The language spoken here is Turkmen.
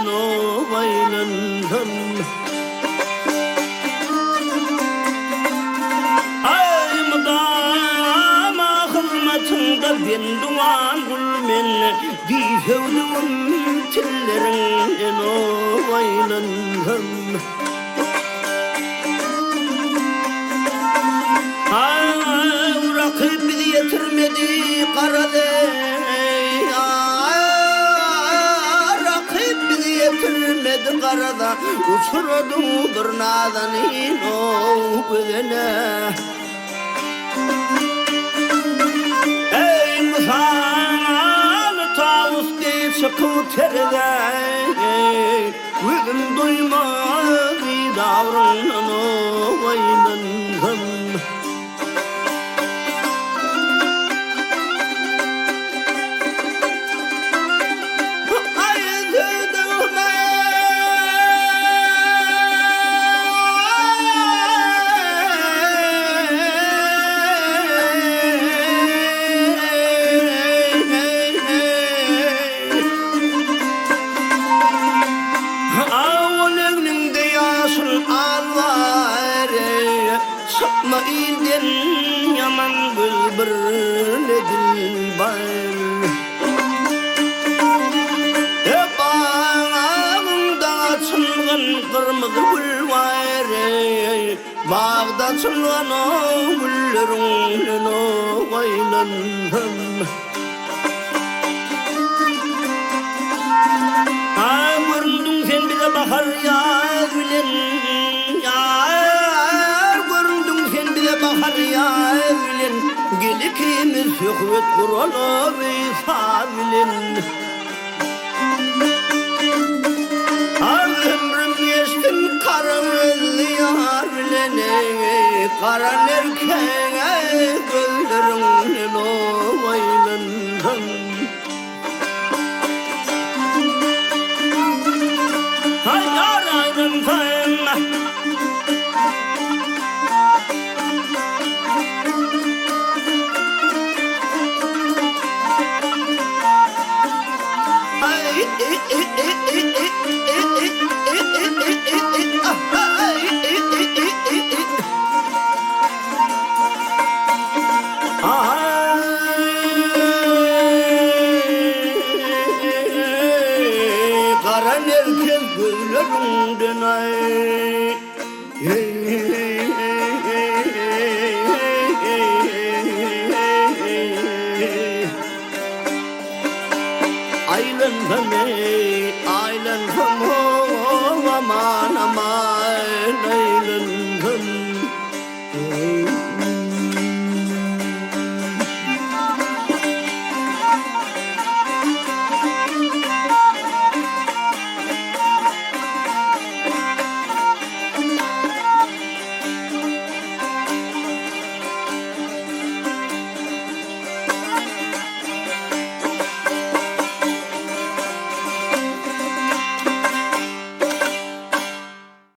owaýlandym. Aý, mydama hyzmatyňda bendiwan gul men, Diýsewdigim tilleriňden owaýlandym. Aý, rakyp bizi ýetirmedi garazeý, Rakyp bizi ýetirmedi garaza, Uçuradyň bir nazanin ow gözele. Eý, mysaly tawus deý çykyp terezä, Gözüm doýmaz didawryňdan owaýlandym. Ol egniňde ýaşyl al bar, Çykma ilden ýaman göz birle dilbar. Bagyňda açylgan gyrmyzy gül bar, Bagda açylgan o gülleriňden owaýlandym. A göründüň sen bize bahar ýaz bilen Ýar göründüň sen bize bahar ýaz bilen Gel ikimiz söhbet guraly saz bilen Az ömrüm geçsin gara gözli ýar bilen Eý gara nerkege gözleriňden owaýlandym. Haý ýar aýrynsam. Gara nerkes gözleriňden aý.